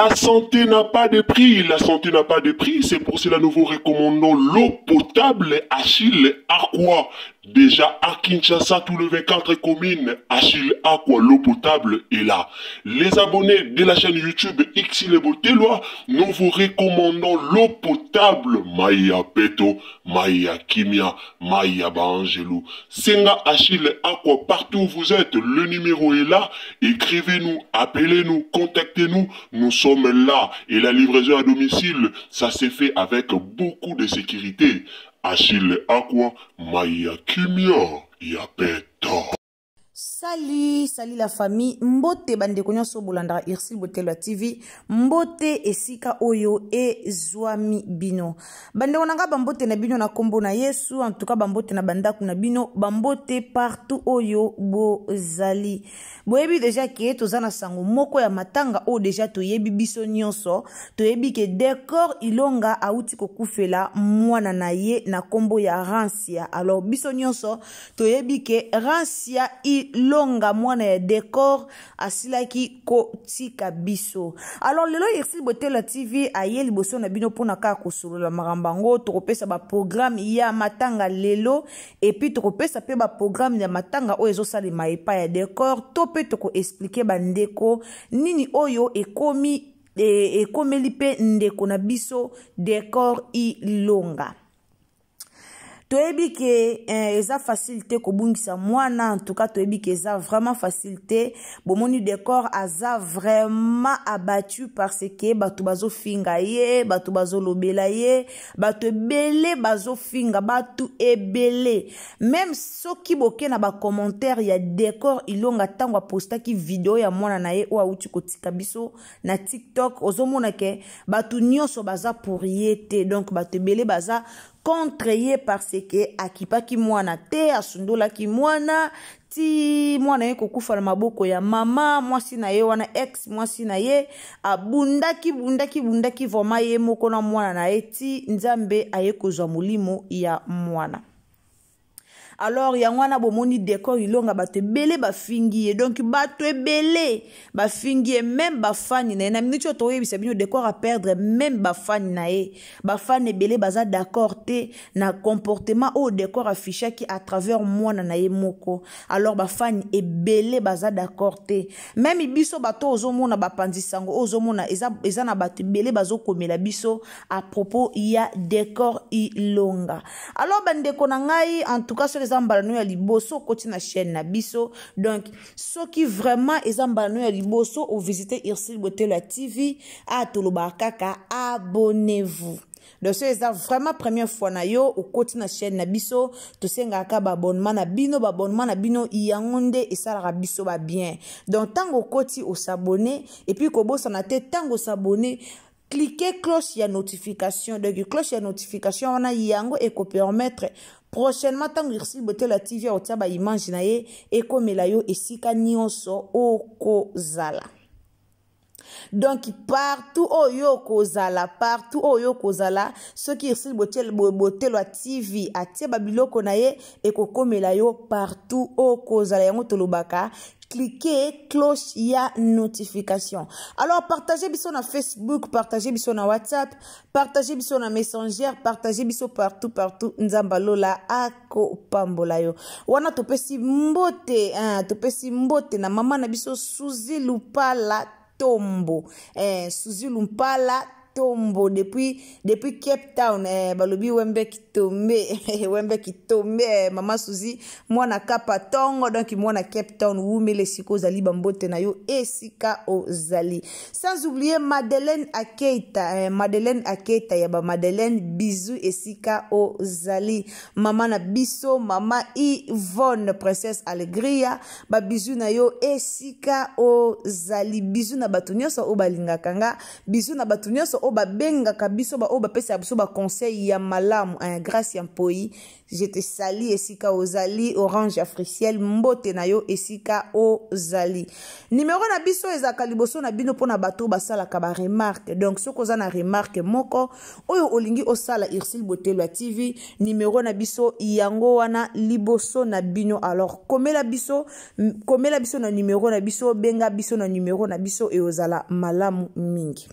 La santé n'a pas de prix, la santé n'a pas de prix, c'est pour cela nous vous recommandons l'eau potable Achille Aqua. Déjà à Kinshasa, tout le 24 communes, Achille Aqua, l'eau potable est là. Les abonnés de la chaîne YouTube Xile Boteloi, nous vous recommandons l'eau potable Maya Peto, Maya Kimia, Maya Baangelou. Senga Achille Aqua, partout où vous êtes, le numéro est là. Écrivez-nous, appelez-nous, contactez-nous, nous sommes là. Et la livraison à domicile, ça s'est fait avec beaucoup de sécurité. Achille Aqua, Maya Kimia, Yapeto. Salut, salut la famille. Mbote bandeko nyonso bolandaka Ursule Botelwa TV. Mbote esika oyo ezwami bino. Bandeko na nga bambote na bino na kombo na Yesu, en tout cas bambote na bandako na bino, bambote partout oyo bozali. Boyebi deja ke toza na sango moko ya matanga oyo deja toyebi biso nyonso, toyebi ke Decor Ilonga auti kokufela mwana na ye na kombo ya Rancia. Alors biso nyonso toyebi ke Rancia Ilonga mwana ya Decor asilaki kotika biso. Alors lelo Ursule Botela TV aye liboso na bino mpona kaka kosolola makambo yango, tokopesa ba programme ya matanga lelo et puis tokopesa pe ba programme ya matanga oyo ezosalema epai ya Decor, to pe toko expliquer bandeko nini oyo ekomi ekomeli pe ndeko na biso Decor Ilonga. Toyebi ke eza facile te kobungisa mwana, en tout cas toyebi ke eza vraiment facile te. Bomoni Decor aza vraiment abattu parce que bato bazofinga ye, bato bazolobela ye, bato ebele bazofinga, bato ebele. Même soki boke na ba commentaire ya Decor Ilonga ntango apostaki video ya mwana na ye oyo awuti kotika biso na TikTok, ozomona ke bato nyonso baza pour ye te. Donc bato ebele baza contre ye parce que akipaki mwana te, asundolaki mwana, ti mwana ye kokufa na maboko ya mama, mwasi na ye wana ex mwasi na ye, abundaki, bundaki, bundaki vraiment ye moko na mwana na ye, ti Nzambe aye kozwa molimo ya mwana. Alors yango wana bomoni Decor Ilonga bato ebele bafingi ye, donc bato ebele bafingi ye, même bafani na ye. Na minute oyo toyebisa bino Decor a perdre même bafani na ye, bafani ebele baza d'accord te na comportement oyo Decor affichaki à travers mwana na ye moko. Alors bafani ebele baza d'accord te, même biso bato ozomona bapanzi sango ozomona eza na bato ebele bazokomela biso à propos ya Decor Ilonga. Alors bandeko na ngai, en tout cas soki eza mbala no ya liboso okoti na chaîne na biso, donc soki vraiment eza mbala no ya liboso ovisite Ursule Botelwa TV, a tolobaka kaka abonnez-vous. Donc soki eza vraiment première fois na yo okoti na chaîne na biso, tosengaka ba abonnement na bino, ba abonnement na bino yango nde esalaka biso ba bien. Donc tango okoti osabonner, et puis kobosana te tango osabonner cliquez cloche ya notification. Donc cloche ya notification wana yango eko permettre prochainement tango Ursule Botelwa TV akotia ba image na ye ekomela yo esika nyonso okozala. Donc partout oyo kozala, partout oyo kozala, soki Ursule Botelwa TV atie ba biloko na ye ekokomela yo partout okozala. Yango tolobaka cliquez cloche ya notification. Alors partagez biso na Facebook, partagez biso na WhatsApp, partagez biso na Messenger, partagez biso partout partout. Nzamba lola ako pambola yo. Wana topesi mbote, hein, topesi mbote na mama na biso Suzy Lupala Tombo. Suzy Lupala Tombo depuis Cape Town, balobi wembe kitombe, wembe kitombe, mama Suzy mwana Kapa Tongo, donc mwana Cape Town wumele siko ozali bambote na yo esika ozali. Sans oublier Madeleine Akeita, Madeleine Akeita ya ba Madeleine, bisous esika ozali. Mama na biso mama Yvonne Princesse Alegria, ba bisous na yo esika ozali. Bisous na bato nyonso oyo balingaka nga, bisous na bato nyonso oyo babengaka biso, baoyo bapesaka biso baconseil ya malamu. Grâce ya Mpoi, je te sali esika ozali. Orange Africiel, mbote na yo esika ozali. Numero na biso ezalaka liboso na bino mpona bato oyo basalaka baremarque. Donc soki oza na remarque moko oyo olingi osala Ursule Botelo ya TV, numero na biso yango wana liboso na bino. Alors komela biso, komela biso na numero na biso, benga biso na numero na biso, eozala malamu mingi.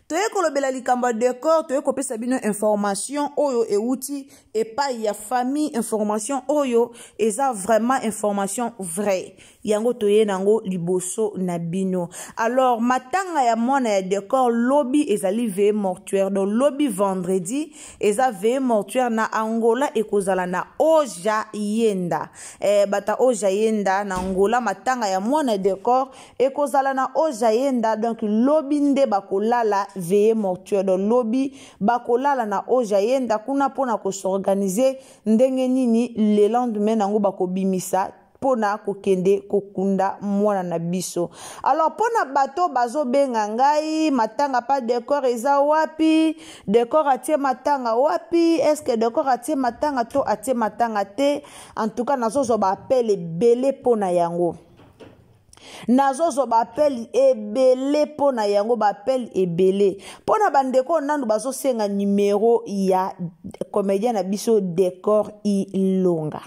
Toye kolobela likambo ya Décor, toye kopesa bino information oyo euti epai ya famille. Information oyo eza vraiment information vraie, yango toye nango liboso na bino. Alors, matanga ya mwana ya Décor, lobi ezali veillée mortuaire. Donc lobi vendredi eza veillée mortuaire na Angola, ekozala na Oja Yenda, bata Oja Yenda na Angola. Matanga ya mwana ya Décor ekozala na Oja Yenda. Donc lobi nde bakolala veillée mortuaire. Donc lobi bakolala na Oja Yenda kuna mpona kos'organiser ndenge nini le lendemain nango bakobimisa mpona kokende kokunda mwana na biso. Alors, mpona bato bazobenga ngai, matanga pa Décor eza wapi? Décor atie matanga wapi? Est-ce Décor atie matanga to atie matanga te? En tout cas, nazozwa baappel ebele mpona yango, nazozwa baappel ebele mpo na yango, baappel ebele mpo na bandeko nanu bazosenga numero ya comédien na biso Décor Ilonga.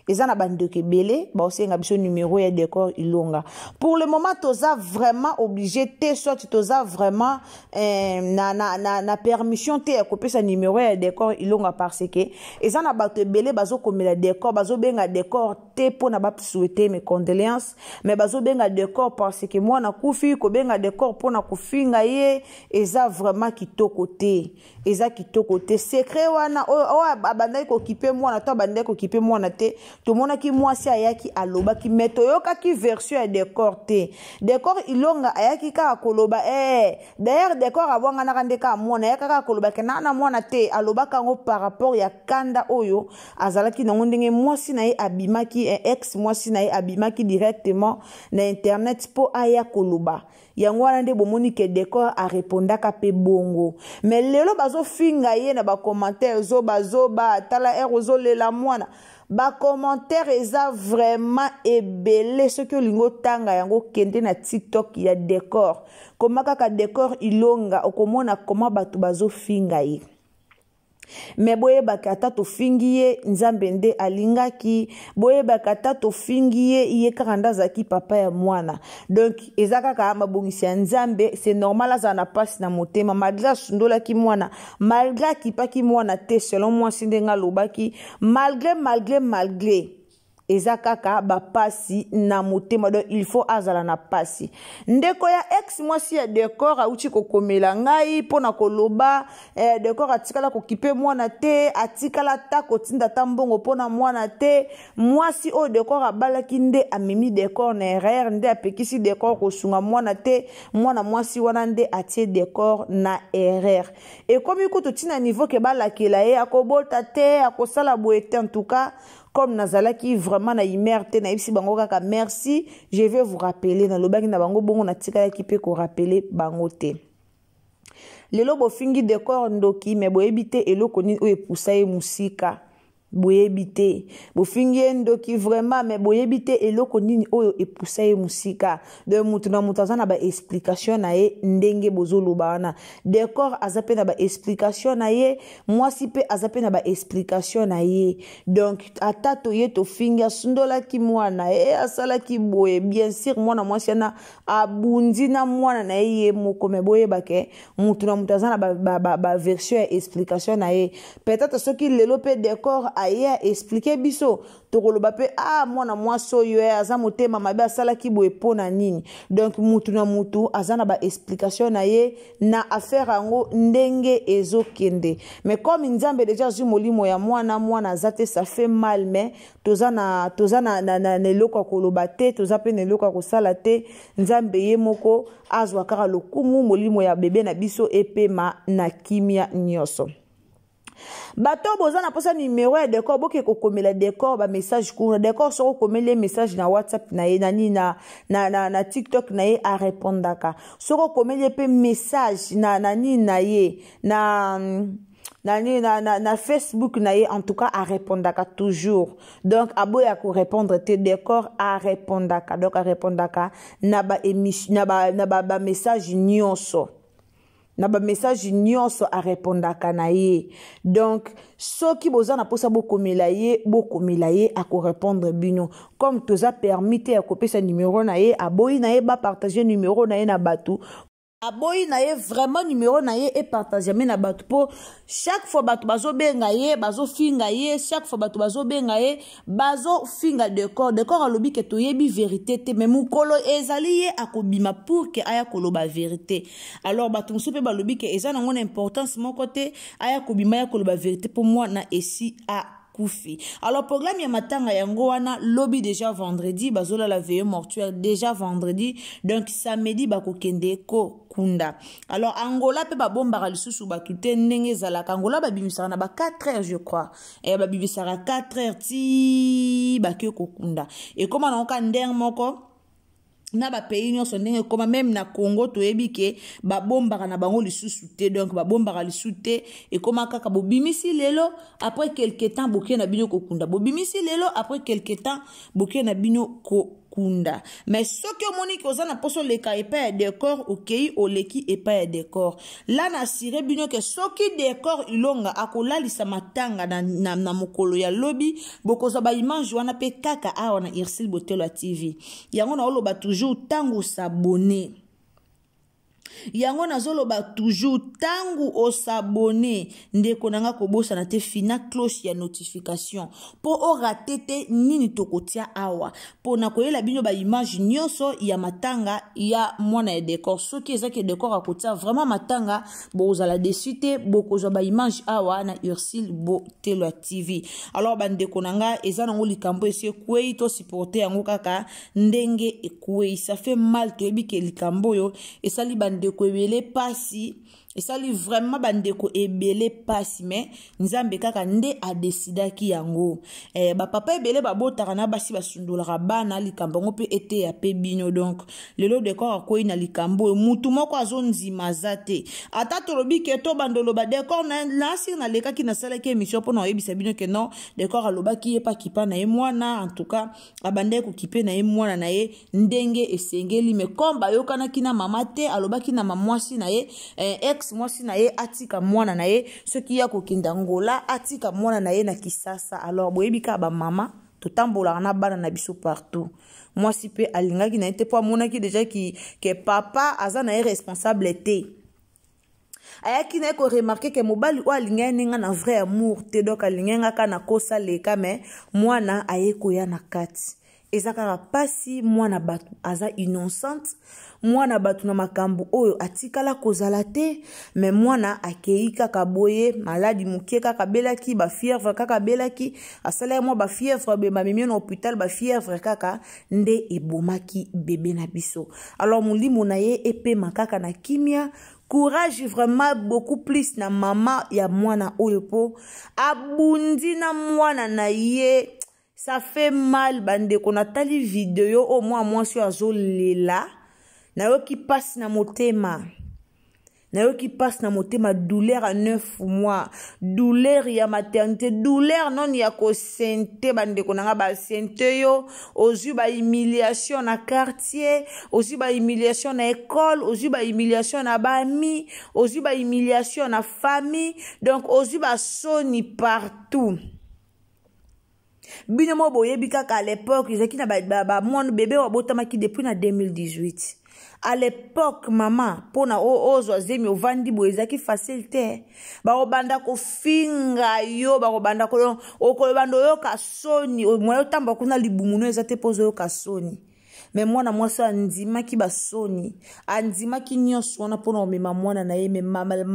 Eza na bandeko ebele baosenga biso numero ya Décor Ilonga. Pour le moment, toza vraiment obligé te, soit toza vraiment na permission te ya kopesa numero ya Décor Ilonga, parce que eza na bato ebele bazokomela Décor, bazobenga Décor te mpona basouhaiter mes condoléances, mais bazobenga Décor parce que mwana kufi. Kobenga Décor mpona kofinga ye eza vraiment kitoko te, eza kitoko te. Secret wana oyo abandaki kokipe mwana to abandaki kokipe mwana te, tomonaki mwasi ayaki alobaki, mais toyokaki version ya Décor te. Décor Ilonga ayaki kaka koloba. D'ailleurs, Décor abwanganaka nde kaka mwana, ayaka kaka koloba ke naa na mwana te. Alobaka yango par rapport ya kanda oyo azalaki nango, ndenge mwasi na ye abimaki, ex mwasi na ye abimaki directement na internet mpo aya koloba yango wana. Nde bomoni ke Décor arépondaka mpe bongo. Mais lelo bazofinga ye na bacommentaire, zobazoba, tala ere ozolela mwana. Bacommentaire eza vraiment ebele. Soki olingi otanga yango, kende na TikTok ya Décor, koma kaka Décor Ilonga, okomona koma bato bazofinga ye. Mais boyebaka, ata tofingi ye, Nzambe nde alingaki. Boyebaka, ata tofingi ye, ye kaka nde azalaki papa ya mwana. Donc eza kaka mabongisi ya Nzambe. C'est normal azala na mpasi na motema, malgré asundolaki mwana, malgré akipaki mwana te selon mwasi ndenge alobaki, malgré, malgré, malgré, eza kaka bapasi na motema. Donc il faut azala na pasi. Ndeko ya ex mwasi ya Décor auti kokomela ngai mpona koloba Décor atikala kokipe mwana te, atikala ta kotinda ta mbongo mpona mwana te. Mwasi oyo Décor abalaki nde amemi Décor na erreur, nde apekisi Décor kosunga mwana te. Mwana mwasi wana nde atie Décor na erreur. Ekomi kutu ntina niveau ke balakela ye akobota te, akosala boye te. En tout cas, comme nazalaki vraiment na humeur te, nayebisi bango kaka: "Merci, je vais vous rappeler." Nalobaki na bango bongo, natikalaki mpe korappeler bango te. Lelo bofingi Décor ndoki, mais boyebi te eloko nini oyo epusa ye mosika. Boyebi te, bofingi ye ndoki vraiment, mais boyebi te eloko nini oyo epusa ye mosika. Donc moto na moto aza na baexplication na ye. Ndenge bozoloba wana, Décor aza mpe na baexplication na ye, mwasi mpe aza mpe na baexplication na ye. Donc ata toye tofingi, asundolaki mwana ye, asalaki boye, bien sûr mwana mwasi wana abundi na mwana na ye ye moko. Mais boyeba ke moto na moto aza na baversion ya explication na ye. Peut-être soki lelo mpe Décor aye aexpliquer biso, tokoloba mpe: "Ah, mwana mwasi oyo aza motema mabe, asalaki boye mpo na nini?" Donc mutu na mutu aza na baexplication na ye na affaire yango ndenge ezokende. Mais comme Nzambe déjà azwi molimo ya mwana, mwana aza te, ça fait mal, mais toza na eloko ya koloba te, toza mpe na eloko ya kosala te. Nzambe ye moko azwa kaka lokumu, molimo ya bebe na biso epema na kimia nyonso. Bato oyo boza na mposa numero ya Decor, boke kokomela Decor bamessage kuna. Decor, soki okomeli ye message na WhatsApp na ye, nani, na TikTok na ye, arépondaka. Soki okomeli ye mpe message na nini na ye, na Facebook na ye, en tout cas arépondaka toujours. Donc aboya korépondre te, Decor arépondaka. Donc arépondaka na ba na ba message nyonso, na bamessage nyonso arépondaka na ye. Donc soki boza na mposa bokomela ye, bokomela ye, akorépondre bino. Comme toza permis te ya kopesa numero na ye, aboyi na ye bapartage numero na ye na bato, aboyi na ye vraiment numero na ye epartageme na bato, mpo chaque fois bato bazobenga ye, bazofinga ye. Chaque fois bato bazobenga ye, bazofinga Decor. Decor alobi ke toyebi vérité te, mais mokolo ezali ye akobima pour ke aya koloba vérité. Alors bato mosusu mpe balobi ke eza nango na importance moko te aya kobima ya koloba vérité, mpo mwana esi a kufi. Alors programme ya matanga yango wana: lobi déjà vendredi bazolala veillée mortuaire, déjà vendredi, donc samedi bakokende kokunda. Alors Angola mpe babombaka lisusu bato te ndenge ezalaka. Angola babimisaka na ba 4 heures, je crois, babimisaka 4 heures ti bake kokunda. Ekóma nango ka ndenge moko na bapays nyonso ndenge ekóma. Même na Congo toyebi ke babombaka na bango lisusu te. Donc babombaka lisusu te, ekóma kaka bobimisi lelo, après quelque temps boke na bino kokunda, bobimisi lelo, après quelque temps boke na bino kokunda. Mais soki omoni ke oza na mposa oleka epai ya Décor, okei, oleki epai ya Décor. La na assurer bino ke soki Décor Ilonga akolalisa matanga na mokolo ya lobi, bokozwa baimage wana mpe kaka awa na Ursile Botelo ya TV. Yango naoloba toujours, ntango os'abonner, yango nazoloba toujours, ntango os'abonner, ndeko na nga, kobosana te fina cloche ya notification mpo orater te nini tokotia awa, mpo na koyela bino baimage nyonso ya matanga ya mwana ya Décor. Soki ezaki Décor akotia vraiment matanga, bokozala déçus te, bokozwa baimage awa na Ursile Botelo ya TV. Alors bandeko na nga, eza nango likambo esi ekwei, tosupporte yango kaka ndenge ekwei. Ça fait mal, toyebi ke likambo oyo esali bandeko ebele pasi, esali vraiment bandeko ebele pasi, mais Nzambe kaka nde adécidaki yango. Bapapa ebele babotaka na basi, basundolaka bana. Likambo yango mpe eteya mpe bino. Donc lelo Décor akwei na likambo oyo, mutu moko azondima aza te. Ata tolobi ke tobanda oloba Décor nasir, nalekaki, nasalaki émission mpona oyebisa bino ke non, Décor alobaki ye pakipa na ye mwana, en tout cas abandaki kokipe na ye mwana na ye ndenge esengeli. Mais comme bayokanaki na mama te, alobaki na mamwasi na ye, ex mwasi na ye, atika mwana na ye. Soki ya kokende Angola, atika mwana na ye na Kisasa. Alors boyebi kaka bamama totambolaka na bana na biso partout. Mwasi mpe alingaki na ye te, mpo amonaki déjà ke papa aza na ye responsable te. Ayaki na ye koremarquer ke mobali oyo alingai ndenge na vrai amour te, donc alingai nga kaka na kosaleka. Mais mwana aye koya na kati, eza kaka mpasi. Mwana bato aza innocente, mwana bato na makambo oyo atikala kozala te. Mais mwana akei kaka boye, maladi moke kaka abelaki, bafièvre kaka abelaki, asalaki mwa bafièvre, bamemi na hôpital, bafièvre kaka nde ebomaki bebe na biso. Alors molimo na ye epema kaka na kimia. Courage vraiment beaucoup plus na mama ya mwana oyo, mpo abundi na mwana na ye. Ça fait mal, bandeko. Natali video oyo, mwa mwasi oyo azolela, nayoki mpasi na motema, nayoki mpasi na motema. Douleur ya 9 mois, douleur ya maternité, douleur noni ya kosente. Bandeko na nga, basente yo, ozwi bahumiliation na quartier, ozwi bahumiliation na école, ozwi bahumiliation na bami, ozwi bahumiliation na famille, donc ozwi basoni partout. Bino mo boyebi kaka à l'époque ezalaki na bamwana bebe oyo abotamaki depuis na 2018. À l'époque, mama, mpona ozwa zemi, ovandi boye, ezalaki facile te. Bakobanda kofinga yo, bakobanda, okobanda oyoka soni, moya otambola kuna, libumu no eza te mpo ozoyoka soni. Mais mwana mwasi oyo andimaki basoni, andimaki nyonso wana mpona komema mwana na ye, mais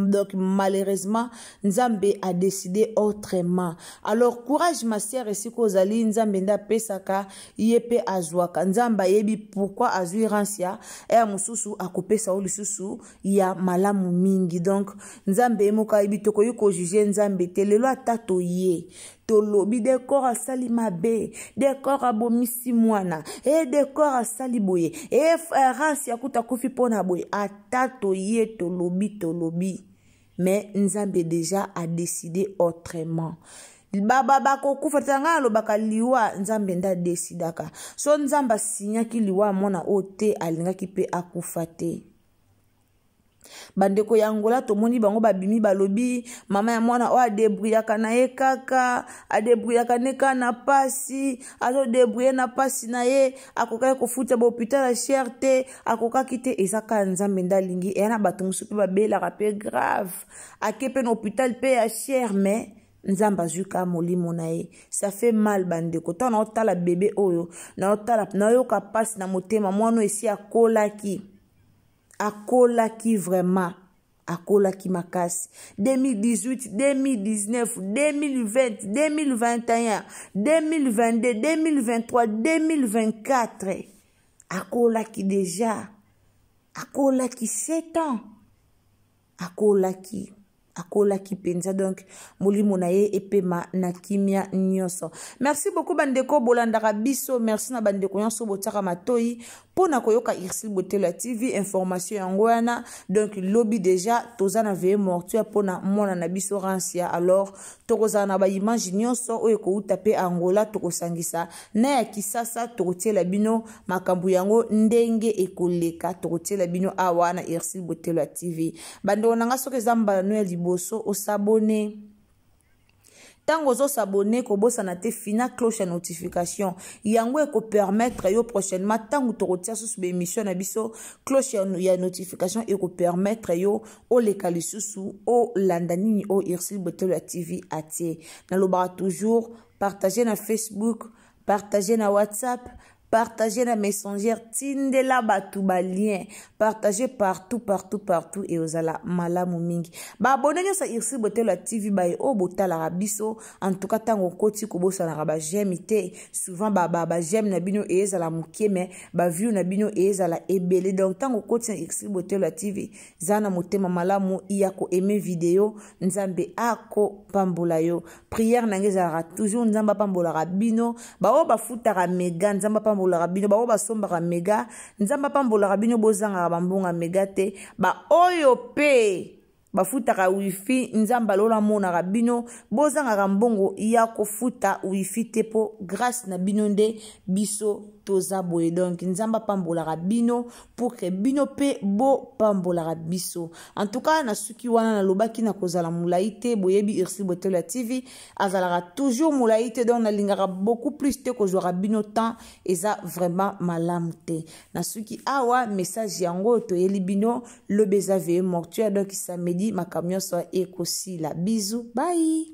donc malheureusement Nzambe a décidé autrement. Alors courage ma sœur, esika ozali, Nzambe nde apesaka, ye mpe azwaka. Nzambe ayebi pourquoi azwi Ransia eya mosusu, akopesa yo lisusu ya malamu mingi. Donc Nzambe ye moko ayebi, tokoki kojuge Nzambe te. Lelo ata toye tolobi Decor asali mabe, Decor abomisi mwana e, Decor asali boye e, Ransi akuta akufi mpona boye, ata toye tolobi tolobi, mais Nzambe déjà a décidé autrement. Bakokufa te. Ngai alobaka liwa, Nzambe nde adesidaka. So Nzambe asinyaki liwa ya mwana oyo te, alingaki mpe akufa te. Bandeko ya Angola, tomoni bango babimi, balobi mama ya mwana oyo adebruyaka na ye kaka, adebruyaka ne kaka na pasi, azodebrouille na pasi na ye, akokaki kofuta bahôpital ya cher te, akokaki te. Eza kaka Nzambe nde alingi. Eya na bato mosusu mpe babelaka mpe grave, ake mpe na hôpital mpe ya cher, mais Nzambe azwi kaka molimo na ye. Ça fait mal, bandeko. Ntango naotala bebe oyo, naotala, nayoka mpasi na motema. Mwana oyo esi akolaki, akolaki vraiment, akolaki makasi. 2018, 2019, 2020, 2021, 2022, 2023, 2024, akolaki déjà, akolaki 7 ans, akolaki, akolaki mpenza. Donc molimo na ye epema na kimia nyonso. Merci beaucoup bandeko bolandaka biso. Merci na bandeko nyonso botiaka matoi mpo na koyoka Ursile Botelo ya TV. Information yango wana. Donc lobi déjà toza na veillée mortuaire mpona mwana na biso Ransia. Alors tokozala na baimage nyonso oyo ekouta mpe Angola, tokosangisa na ya Kisasa, tokotiela bino makambo yango ndenge ekoleka, tokotiela bino awa na Ursile Botelo ya TV. Bandeko na nga, soki eza mbala no ya liboso osabonner, ntango ozosabonner, kobosana te fina cloche ya notification. Yango ekopermettre yo prochainement, ntango tokotia susu baémission na biso, cloche ya notification ekopermettre yo oleka lisusu olanda nini oyo Ursile Botelo ya TV atie. Nalobaka toujours, partage na Facebook, partage na WhatsApp, partage na Messenger, tindela bato balien, partage partout, partout, partout, e ozala malamu mingi. Baabonnés nyonso ya Ursile Botelo ya TV, baye oyo botalaka biso, en tout cas ntango okoti, kobosanaka baj'aime te. Souvent baj'aime na bino ezala moke, mais baview na bino ezala ebele. Donc ntango okoti na Ursile Botelo ya TV, zala na motema malamu ya koaimer video. Nzambe akopambola yo. Prière na ngai ezalaka toujours Nzambe apambolaka bino. Baoyo bafutaka mega, Nzambe apambolaka bino. Baoyo basombaka mega, Nzambe apambolaka bino, bozangaka bambonga mega te. Baoyo mpe bafutaka wifi, Nzambe alola amonaka bino, bozangaka mbongo ya kofuta wifi te, mpo grâce na bino nde biso toza boye. Donc Nzambe apambolaka bino pour que bino mpe bopambolaka biso. En tout cas, na suki wana, nalobaki na kozala molai te. Boyebi Ursile Botelo ya TV azalaka toujours molai te, donc nalingaka beaucoup plus te kozwaka bino temps, eza vraiment malamu te. Na suki awa, message yango toyeli bino. Lobi eza veillée mortuaire, donc samedi makambo nyonso ekosila. Bisous, bye.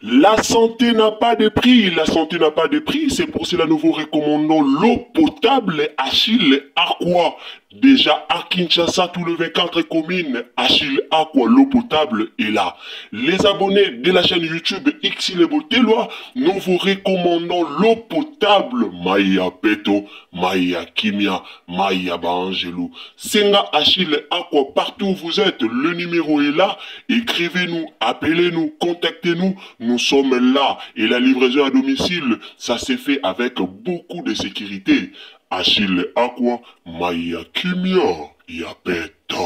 La santé n'a pas de prix, la santé n'a pas de prix, c'est pour cela nous vous recommandons l'eau potable Achille Aqua. Déjà à Kinshasa, tout le 24 communes, Achille Aqua, l'eau potable est là. Les abonnés de la chaîne YouTube Xile Boteloi, nous vous recommandons l'eau potable Maya Peto, Maya Kimia, Maya Baangelou. Senga Achille Aqua, partout où vous êtes, le numéro est là. Écrivez-nous, appelez-nous, contactez-nous. Nous sommes là. Et la livraison à domicile, ça s'est fait avec beaucoup de sécurité. Achille Aqua, Maya Kimia, Yapeto.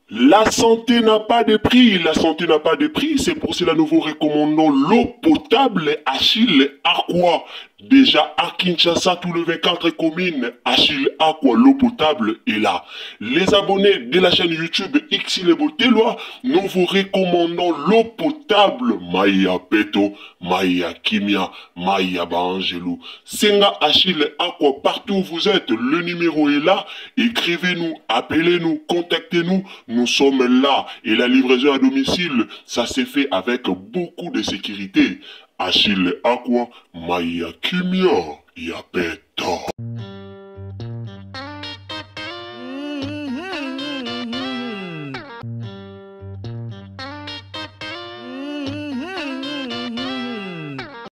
La santé n'a pas de prix, la santé n'a pas de prix, c'est pour cela nous vous recommandons l'eau potable Achille Aqua. Déjà à Kinshasa, tout le 24 communes, Achille Aqua, l'eau potable est là. Les abonnés de la chaîne YouTube Xile Boteloi, nous vous recommandons l'eau potable Maya Peto, Maya Kimia, Maya Baangelou. Senga Achille Aqua, partout où vous êtes, le numéro est là. Écrivez-nous, appelez-nous, contactez-nous. Nous sommes là. Et la livraison à domicile, ça s'est fait avec beaucoup de sécurité. Achille Aqua, Maya Kimia, Yapeto.